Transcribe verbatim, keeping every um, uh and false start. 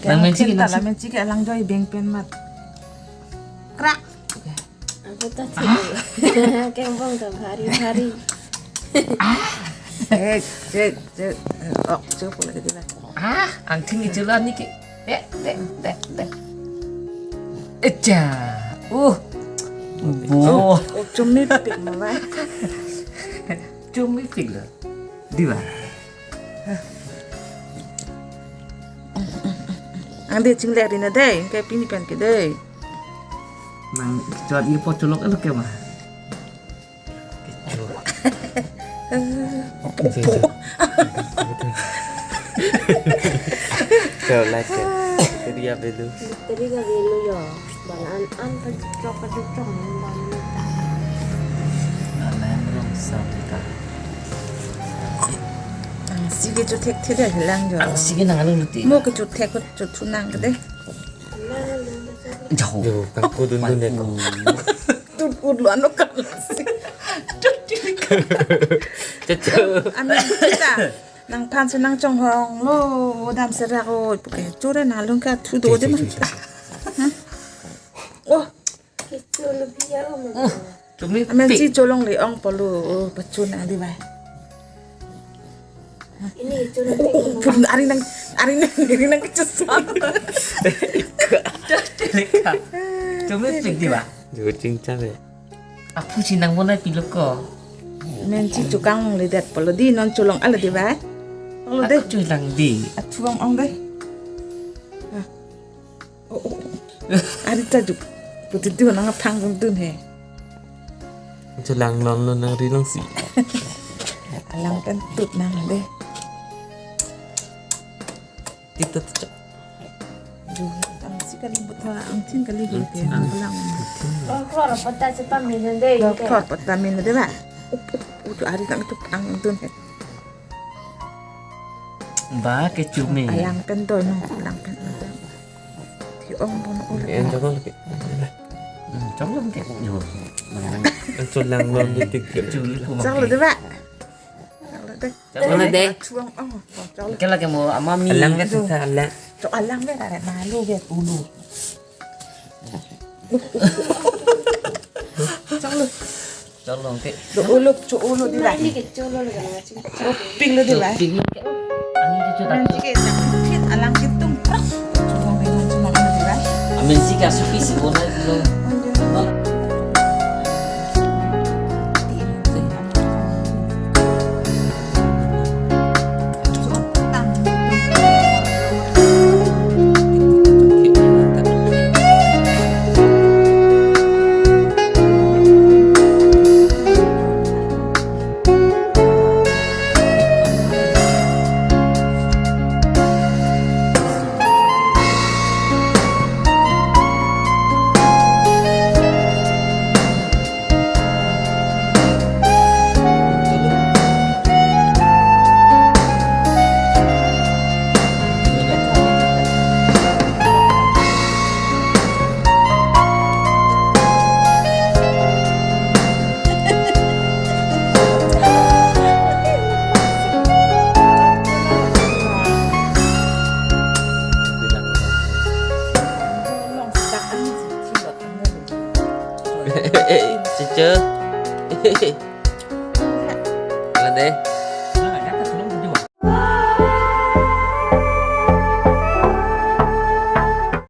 Nang mensi ke, nang mensi ke alang joi beng pen mat. Krak. Aku tak tahu. Kembang tak hari-hari. Eh, eh, eh, oh, coba lagi dulu. Ah, angthing itu lah ni ke. Dek, dek, dek, dek. Eja. Uh. Bo. Oh, cumi pik malah. Cumi pik lo. Diwa. Ang de chinglek ri na dei, ke pini pen ke dei. Nang chot ipo cholok elo ke ma. Chot lake. Teri avelo. Teri avelo yo. Bang an an pajok pajok bang. Alam rong sabta. Ang sige chot thekthek dei lang jo. Ang sige nang anu nuti. Mo ke chot thek chot thu nang ke dei. Jauh. Yo, kangkudun dun ya. Tut ut lo ano kan. Cece. Amen kita. Nangphan si nangchonghong lo, dam serak o, puke chure nalung ka thu do de ma. Cece, cece. Hah? Oh. Kichu lo biya o mo. Cumi amen pik. Si cholong le ong polo, oh, pachun adi bai. Ini cholong. Oh, oh, pun ari nang, ari nang, ari nang kechesan. Cumi pik diwa. Jauh cincang ya. Aphu si nang monai pilok ko. Amen si chukang le det polo di non cholong ala di bai. Polo de. Aku chulang di. Athu ong ong de. Ah. Oh, oh. Ari ta juk. Puti tu nang aphang dun dun he. Chulang non lo nang ri nang si. Alang kan tut nang de. Kita tu cak. Duh, ang si kali buta, ang chin kali buta, ang lang. Klor klor pata si pamin dei. Klor klor pata min dei ba. Up, up, up, ari kami tu ang dun he. Ba ke cumi. Alang pen doi no, alang pen. Ti ong pon ol. En jong lagi. Hmm, jong lagi. Yo, nang nang. Chulang non di tik. Cumi kuma. Jong lo dei ba. Jong lo dei. Chuang ong. Jong lo. Ke lagi mo amami. Alang ke sa alang. Cho alang ke are malu ke ulu. Jong lo. Cholong ke. Do uluk cho ulo di ba. Ini ke cholong le kan. Oh, pik lo di ba. Pik lo ke. Ani di cho. Amen si ke tak fit alang kitung prak. Cholong dengan cholong di ba. Amen si ke asupi si bona lo. Cucu. Ala dei.